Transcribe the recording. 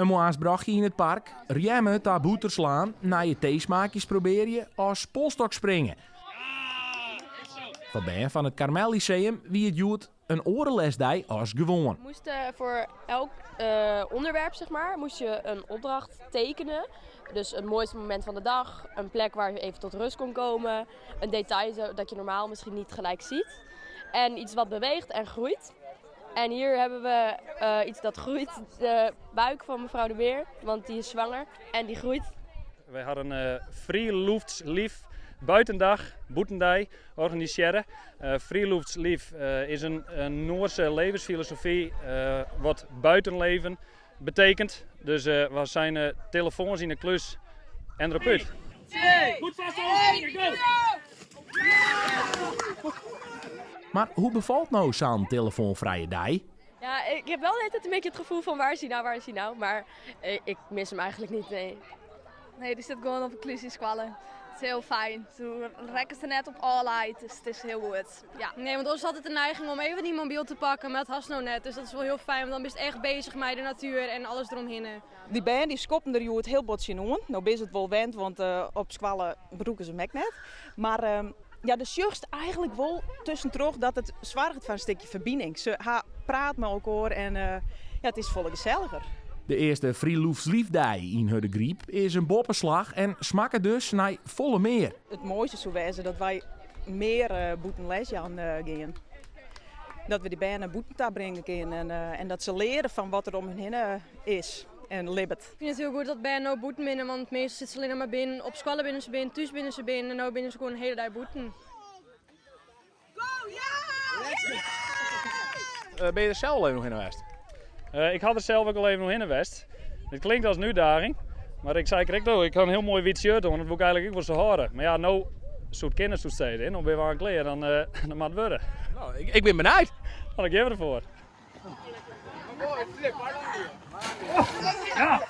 In moarnsbrochje yn it park, rjemme ta bûter slaan, nije teesmaakjes probearje as polstokspringe. Foar bern fan it Carmel Lyceum wie it hjoed in oare lesdei as gewoan. We moasten foar elk ûnderwerp zeg maar, moast je in opdracht tekenen. Dus het mooiste moment van de dag, een plek waar je even tot rust kon komen, een detail dat je normaal misschien niet gelijk ziet. En iets wat beweegt en groeit. En hier hebben we iets dat groeit, de buik van mevrouw de Beer, want die is zwanger en die groeit. Wy ha in Friluftsliv buitendag, bûtendei, organisearre. Friluftsliv is in Noarse levensfilosofy wat buitenleven betekent. Dus we zijn telefoans yn de klus en derop út. Mar hoe befalt no sa'n telefoanfrije dei? Ja, ik heb wel de hele tijd een beetje het gevoel van waar is hij nou, waar is hij nou? Maar ik mis hem eigenlijk niet, nee. Nee, dy sit gewoan op 'e klús yn skoalle. It is hiel fijn. Se rekke se net op ôflaat, dus it is hiel goed. Ja. Nee, want oars is altyd de neiging om even dy mobyl te pakken, mar dat hast no net. Dus dat is wol hiel fijn, want dan bist echt bezich mei de natuer en alles deromhinne. Dy bern dy skoppen der hjoed hiel bot tsjinoan. No binne se it wol wend, want op skoalle brûke se 'm ek net. Mar ja, do sjochst eigenlik wol tuskentroch dat it soarget foar in stikje ferbining. Se ha praat mei elkoar en ja, it is folle geselliger. De earste Friluftsliv-dei yn Hurdegaryp is in boppeslach en smakket dus nei folle mear. It moaiste soe wêze dat wy mear bûten les jaan gean. Dat we dy bern nei bûten ta bringe kinne en dat se leare fan wat der om hun hinne is en libbet. Ik fyn it hiel goed dat bern no bûten binne, want meastal sitte se allinnich mar binnen. Op skoalle binne se binnen, thús binne se binnen en no binne se gewoan de hiele dei bûten. Binne je der sels al even oerhinne west? Ik ha der sels ek al even oerhinne west. It klinkt as in útdaging, mar ik sei krekt al, ik ha in hiel moai wyt shirt oan, dat woe ik eigenlik ek wol sa hâlde. Mar ja, no soe it kinne, soest sizze, no binne we aanst klear, dan dan moat it wurde. No, ik bin benijd. Dan gean we derfoar. Ja!